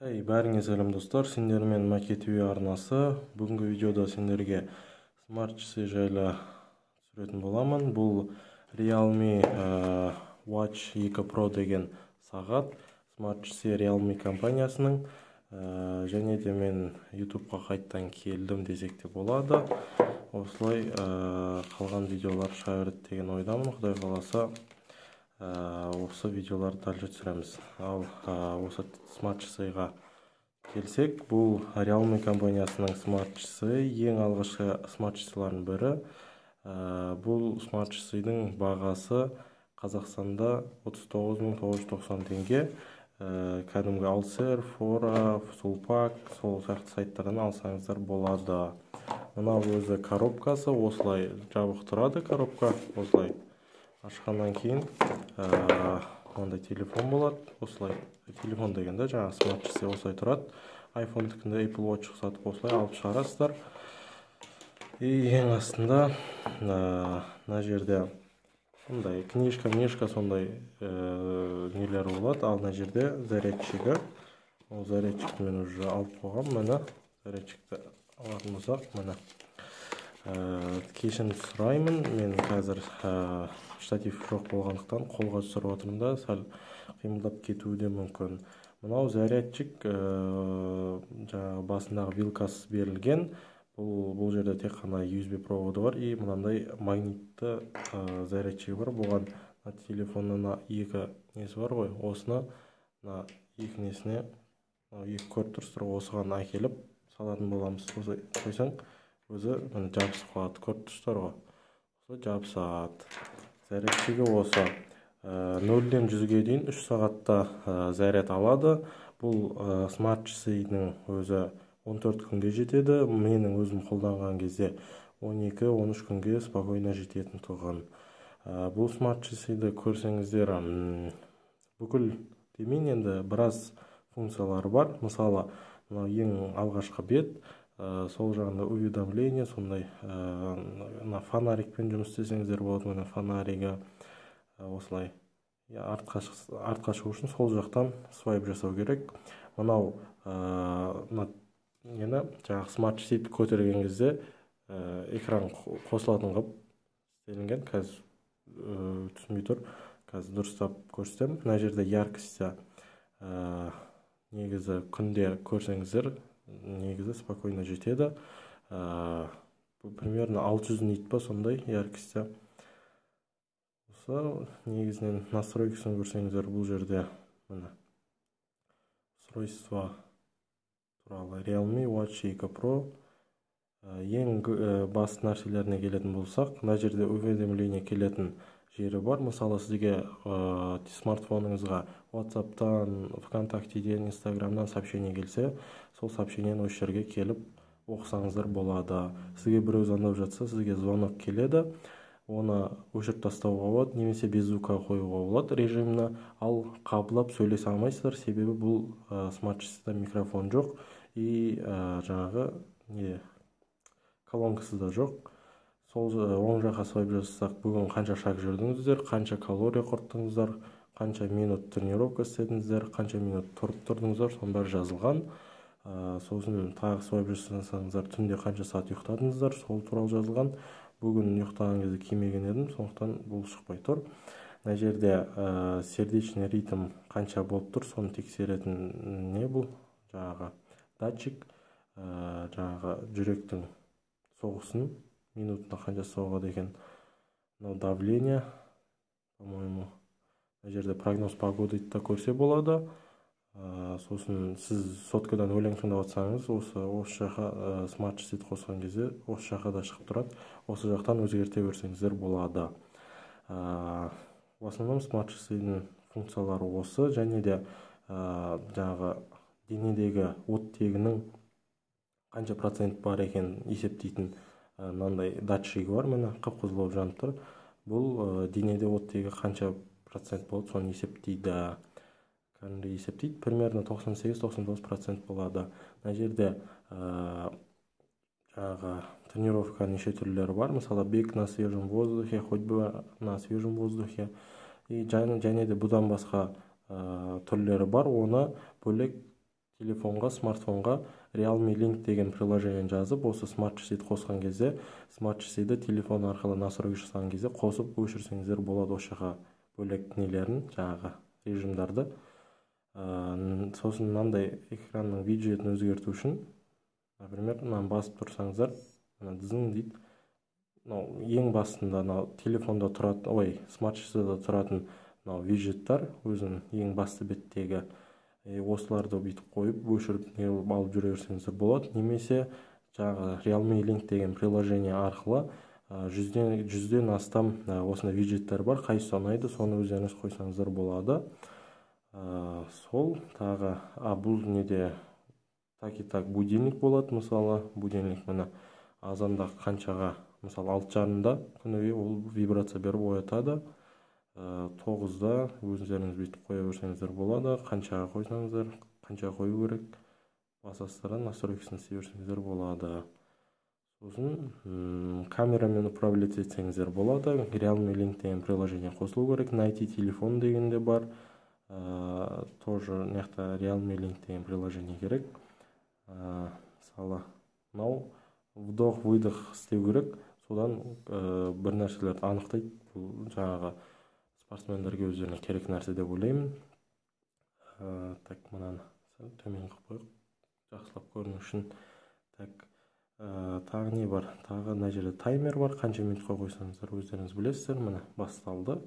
Hey, бәріңе сәлем, достар! Сендермен Мәке ТВ арнасы. Бүгінгі видеода сендерге смарт часы жайлы түсіретін боламын. Бұл Realme Watch 2 Pro деген сағат, смарт часы Realme компаниясының. Және де мен YouTubeқа қайттан келдім десек те болады. Осылай қалған видеолар шыға береді деген ойдамын. Құдай қаласа, осы видеоларды дальше түсіреміз. Ал осы смарт часыға келсек, бұл Realme компаниясының смарт часы, ең алғашқы смарт часылардың бірі. Бұл смарт часыдың бағасы Қазақстанда 39 990 теңге. Кәдімгі Алсер, Фора, Сулпак, сол сияқты сайттардан алсаңыздар болады. Мынау өзі коробкасы, осылай жабық тұрады коробка. Осылай ашқаннан кейін мынандай телефон болады. Осылай, телефон дегенде жаңағы смарт часы осылай тұрады, айфондікінде Apple Watch ұқсатып осылай алып шығарасыздар. И ең астында мына жерде сондай книжка мишка сондай нелер болады. Ал мына жерде зарядчигі. Ол зарядчикті мен уже алып қойғанмын. Міне, зарядчикті алатын болсақ, міне. Кешірім сұраймын, мен қазір штатив жоқ болғандықтан қолға түсіріп отырмын да, сәл қимылдап кетуі де мүмкін. Мынау зарядчик, жаңағы басындағы вилкасы берілген. Бұл жерде тек қана USB проводы бар и мынандай магнитті зарядчигі бар. Бұған телефонның екі несі бар ғой, осыны мына екі несіне, екі, көріп тұрсыздар ғой, осыған әкеліп салатын боламыз. Осылай қойсаң, өзі міне жабысып қалады, көріп тұрсыздар ғой, осы жабысады. Зарядчигі осы 0-ден 100-ге дейін 3 сағатта заряд алады. Бұл смарт часыдың өзі 14 күнге жетеді. Менің өзім қолданған кезде 12-13 күнге спокойно жететін тұғын. Бұл смарт часыды көрсеңіздер, бүкіл демейін енді, біраз функциялары бар. Мысалы, мынау ең алғашқы бет, сол жағында уведомление сондай. Мына фонарикпен жұмыс істесеңіздер болады, міне, фонаригі. Осылай артқа шығу үшін сол жақтан свайп жасау керек. Мынау мына нені, жаңағы смарт часыды көтерген кезде экран қосылатын қылып істелінген. Қазір түсінбей тұр, қазір дұрыстап көрсетемін. Мына жерде яркости, негізі күнде көрсеңіздер, негізі спокойно жетеді. Примерно 600 нит па, сондай яркости. Осы негізінен настройкасын көрсеңіздер, бұл жерде міне устройство туралы, Realme Watch 2 Pro. Ең басты нәрселеріне келетін болсақ, мына жерде уведомление келетін жері бар. Мысалы, сізге смартфоныңызға WhatsAppтан, ВКонтактеден, Инстаграмнан сообщение келсе, сол сообщениені осы жерге келіп оқысаңыздар болады. Сізге біреу звондап жатса, сізге звонок келеді, оны өшіріп тастауға болады немесе без звука қоюға болады режиміне. Ал қабылдап сөйлесе алмайсыздар, себебі бұл смарт часыда микрофон жоқ и жаңағы не, колонкасы да жоқ. Сол оң жаққа свайп жасасақ, бүгін қанша шаг жүрдіңіздер, қанша калория құрттыңыздар, қанша минут тренировка істедіңіздер, қанша минут тұрып тұрдыңыздар, соның бәрі жазылған. Сосын тағы свайп жасасаңыздар, түнде қанша сағат ұйықтадыңыздар, сол туралы жазылған. Бүгін ұйықтаған кезде кимеген едім, сондықтан бұл шықпай тұр. Мына жерде сердечный ритм қанша болып тұр, соны тексеретін не бұл, жаңағы датчик, жаңағы жүректің соғысын, минутына қанша соғады екен. Мынау давление, по моему. Мына жерде прогноз погоды да көрсе болады. Сосын сіз соткадан өлең тыңдап жатсаңыз, осы жаққа смарт часыды қосқан кезде осы жаққа да шығып тұрады. Осы жақтан өзгерте берсеңіздер болады. В основном смарт часыдың функциялары осы. Және де жаңағы денедегі оттегінің қанша процент бар екенін есептейтін мынандай датчигі бар. Міне, қып қызыл болып жанып тұр. Бұл денеде оттегі қанша процент болады, соны есептейді, кәдімгідей есептейді. Примерно 98-99% болады. Мына жерде жаңағы тренировка неше түрлері бар, мысалы, бег на свежем воздухе, ходьба на свежем воздухе и және де бұдан басқа түрлері бар. Оны бөлек Телефонға, смартфонға Realme Link деген приложение жазып, осы смарт часыды қосқан кезде, смарт часыды телефон арқылы настройка жасаған кезде қосып өшірсеңіздер болады осы жаққа бөлек нелерін, жаңағы режимдарды. Сосын мынандай экранның виджетін өзгерту үшін, например, мынаны басып тұрсаңыздар, мына дзың дейді. Мынау ең басында мынау телефонда тұратын, ой, смарт часыда тұратын мынау виджеттар, өзінің ең басты беттегі, осыларды бүйтіп қойып, өшіріп не қылып алып жүре берсеңіздер болады. Немесе жаңағы Realme Link деген приложение арқылы 100-ден астам осындай виджеттер бар, қайсысы ұнайды, соны өздеріңіз қойсаңыздар болады. Сол тағы, бұл неде так и так будильник болады. Мысалы, будильник, міне, азанда қаншаға, мысалы, 6:30-да күніге ол вибрация беріп оятады. 9-да өздеріңіз бүйтіп қоя берсеңіздер болады. Қаншаға қойсаңыздар, қанша қою керек, басасыздар да, настройкасын істей берсеңіздер болады. Сосын камерамен управлять етсеңіздер болады. Realme Link деген приложение қосылу керек. Найти телефон деген де бар. Тоже мына жақта Realme Link деген приложение керек. Мысалы, мынау вдох выдох істеу керек, содан бір нәрселерді анықтайды. Бұл жаңағы спортсмендерге өздеріне керек нәрсе деп ойлаймын. Так, мынаны сәл төмен қылып қояйық, жақсылап көріну үшін. Так, тағы не бар? Тағы мына жерде таймер бар. Қанша минутқа қойсаңыздар, өздеріңіз білесіздер. Міне, басталды.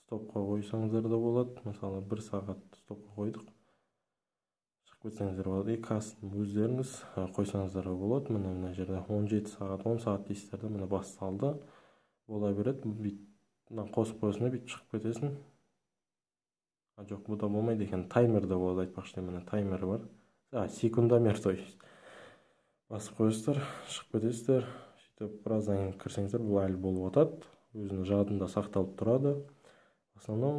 Стопқа қойсаңыздар да болады. Мысалы, бір сағат стопқа қойдық, шығып кетсеңіздер болады. И кастом өздеріңіз қойсаңыздар да болады. Міне, мына жерде 17 сағат, 10 сағат дейсіздер да, міне, басталды, бола береді. Бүйтіп мынаны қосып қоясың да, бүйтіп шығып кетесің. А, жоқ, бұл да болмайды екен. Таймер де болады, айтпақшы. Міне, таймер бар, секундомер, то есть басып қоясыздар, шығып кетесіздер. Сөйтіп біраздан кейін кірсеңіздер, бұл әлі болып жатады, өзінің жадында сақталып тұрады. В основном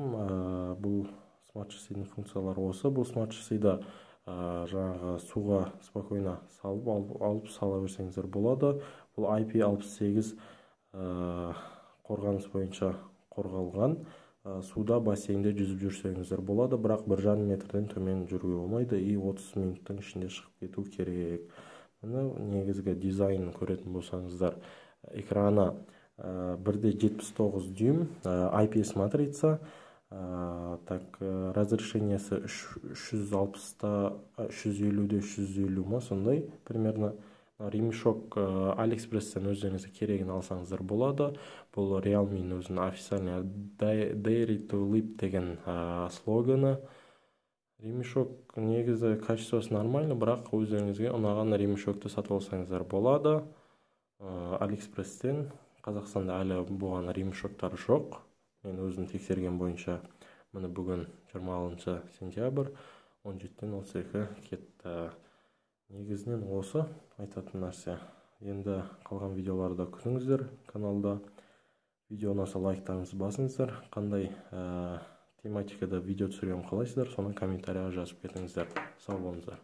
бұл смарт часыдың функциялары осы. Бұл смарт часыда жаңағы суға спокойно салып алып, сала берсеңіздер болады. Бұл IP68 қорғаныс бойынша қорғалған. Суда, бассейнде жүзіп жүрсеңіздер болады, бірақ 1,5 метрден төмен жүруге болмайды и 30 минуттың ішінде шығып кету керек. Міне, негізгі дизайнын көретін болсаңыздар, экраны 1,79 дюйм, IPS матрица. Так, разрешениесі 360-та 350-де 350 ма, сондай примерно. Ремешок Алиэкспресстен өздеріңізге керегін алсаңыздар болады. Бұл Realme'нің өзінің официальный Dare to Leap деген слоганы. Ремешок негізі качествосы нормально, бірақ өздеріңізге ұнаған ремешокты сатып алсаңыздар болады Алиэкспресстен. Қазақстанда әлі бұған ремешоктар жоқ, мен өзім тексерген бойынша. Міне, бүгін 26 сентябрь, 17-тен 32 кетті. Негізінен осы айтатын нәрсе. Енді қалған видеоларды күтіңіздер каналда. Видео ұнаса, лайктарыңызды басыңыздар. Қандай тематикада видео түсіргенімді қалайсыздар, соны комментарияға жазып кетіңіздер. Сау болыңыздар.